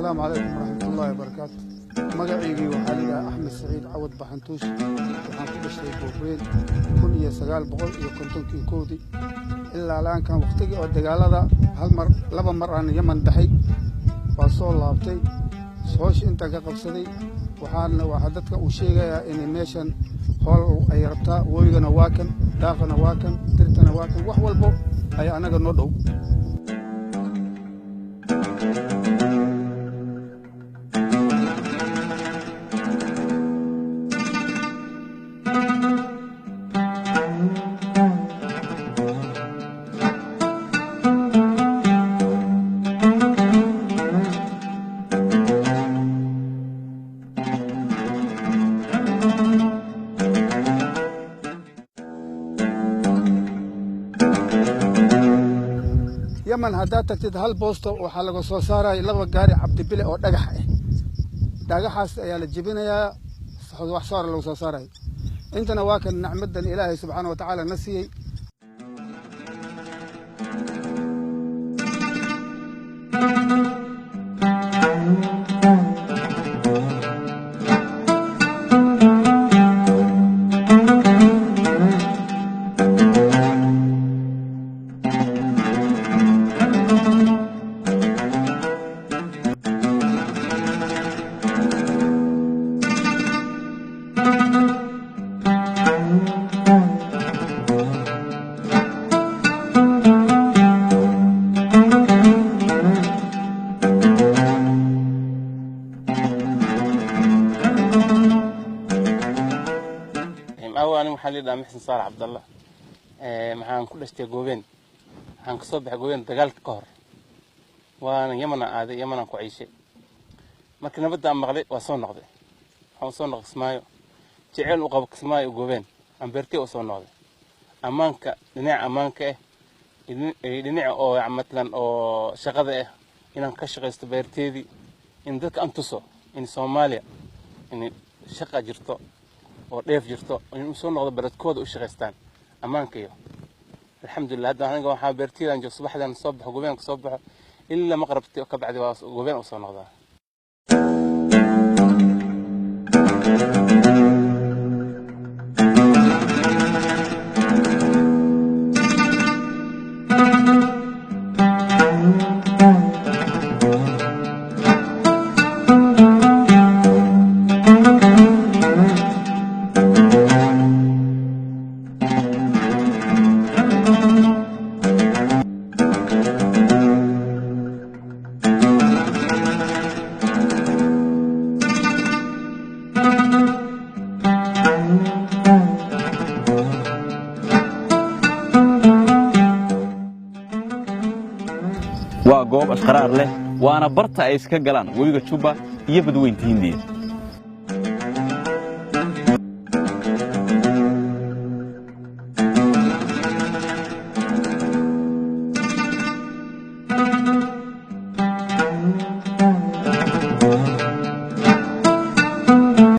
Asalaamu calaykum waraxmatullaahi wabarakaatu. Magacaygii waxaa la yidhaha Axmed Saciid Cawad Baxantuush. Waxaan ku dhashay Goobweyn 1951-dii ilaa laankan. Wakhtigii oo dagaalada hal mar, laba mar aan Yaman baxay, waa soo laabtay, hoosh intaan ka qabsaday. Waxaana waxaa dadka uu sheegayaa inay meeshan hool ay rabtaa. Webigana waa kan, daaqana waa kan, dirtana waa kan, wax walbo ayaa annaga noo dhow. Yaman haddaad tagtid, hal boosto waxaa laga soo saaraya laba gaari Cabdibile oo dhagax ah. Dhagaxaas ayaa la jebinayaa, wax soora lagu soo saaraya. Intana waa kan nacmadan Ilaahay subxaana wa tacaala na siiyey. Awo, aniga waxaan lidhahaa Mixsin Saalax Cabdalla. Maxaan ku dhashtay Goobeen. Waxaan kasoo baxay Goobeen dagaalka ka hor, waana Yamana aaday, Yamanaan ku ciishay. Markii nabadda aan maqlay, waa soo noqday. Waxaan usoo noqday Kismaayo, jeceyl u qabo Kismaayo, Goobeen aan beertay u soo noqday. Ammaanka, dhinaca ammaanka ah iyo dhinaca oo matlan oo shaqada ah, inaan ka shaqaysto beerteedii, in dadka aan tuso in Soomaaliya in shaqa jirto oo dheef jirto, in u soo noqdo beledkooda u shaqaystaan, ammaanka iyo alxamdulilah. Hadda aniga waxaa beertiyadaan joog, subaxdan soo baxo, Gobeen ka soo baxo, ilaa maqrabti ka bacdi waa Gobeen u soo noqdaa. Waa goob ashqaraar leh, waana barta ay iska galaan webiga Jubba iyo Badweynta Hindiya.